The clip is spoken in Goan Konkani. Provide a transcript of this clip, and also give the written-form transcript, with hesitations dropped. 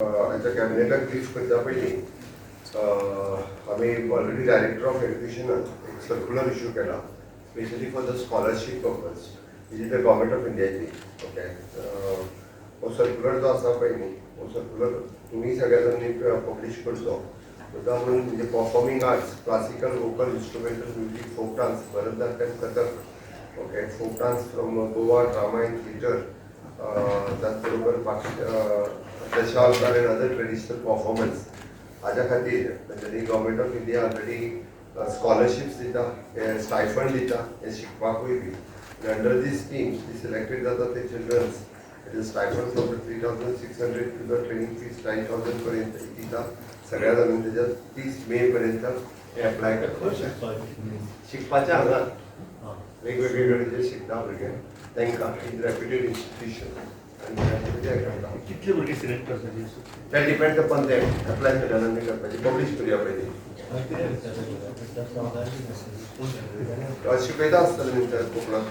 आयच्या कॅबिनेटाक ब्रीफ करता पयलीं आमी ऑलरेडी डायरेक्टर ऑफ एज्युकेशनान एक सर्क्युलर इश्यू केला, specially for the scholarship purpose, which is the Government of इंडियाची. ओके, हो सर्क्युलर जो आसा पळय न्ही, हो सर्क्युलर तुमी सगळ्या जाणांनी पब्लीश करचो मुद्दाम म्हणून. म्हणजे performing arts, classical, vocal, instrumental music, folk dance, Bharatanatyam, Kathak, okay, folk dance from Goa, drama and theatre, त्याचबरोबर बाकी Dashavatar and other traditional performance, हाज्या खातीर म्हणजे Government of India already scholarships दिता, हे स्टायफंड दिता हे शिकपाकूय बी. अंडर दी स्कीम ती सिलेक्टेड जाता ते childrens, it is stipend from 3600 to the training fees 9000 पर्यंत दिता. सगळ्या जाणांनी तेज्यात 30 मे पर्यंत हे अप्लाय करपाचें. शिकपाचें हांगा वेगवेगळे कडेन जे शिकता भुरगे तांकां इन रेप्युटेड इन्स्टिट्यूशन आनी ते करता. कितले भुरगे सिलेक्ट करताले? ते डिपेंड अपॉन देम. अप्लाय सगळ्या जाणांनी करपाचें, पब्लीश करुया पयलीं. कितें? शिकयता आसतलें न्ही कोंकणांत.